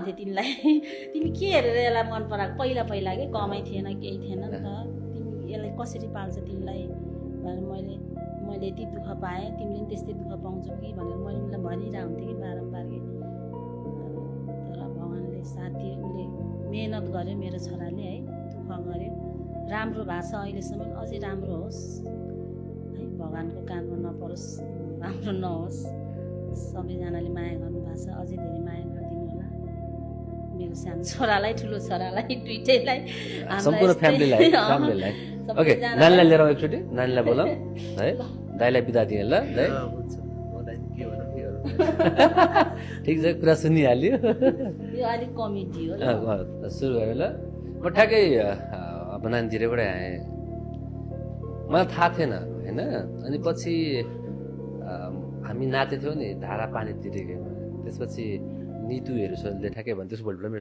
भन्थे तिमीलाई तिमी के हेरेर यसलाई मन पराएको पहिला पहिला के कमाइ थिएन केही थिएन नि त तिमी यसलाई कसरी पाल्छ तिमीलाई भनेर मैले यति दुःख पाएँ तिमीले पनि त्यस्तै दुःख पाउँछौ कि भनेर मैले उनलाई भनिरहेको हुन्थेँ कि बारम्बार कि तर भगवान्ले साथ दियो उसले मेहनत गर्यो मेरो छोराले है दुःख गर्यो राम्रो भएको छ अहिलेसम्म अझै राम्रो होस् है भगवान्को कानमा नपरोस् राम्रो नहोस् सबैजनाले माया गर्नुभएको छ अझै धेरै माया गरिदिनु होला मेरो सानो छोरालाई ठुलो छोरालाई दुइटैलाई सम्पूर्ण फ्यामिलीलाई ओके नानीलाई लिएर एकचोटि नानीलाई बोलाऊ है दाइलाई बिदा दिएँ ल है ठिक छ कुरा सुनिहाल्यो यो अलिक कमेडी हो सुरु गऱ्यो ल म ठ्याक्कै अब नानीतिरैबाट आएँ मलाई थाहा थिएन होइन अनि पछि हामी नाचेको थियौँ नि धारा पानी तिरेको त्यसपछि नितुहरू ठ्याक्कै भन्यो त्यसको भोलिपल्ट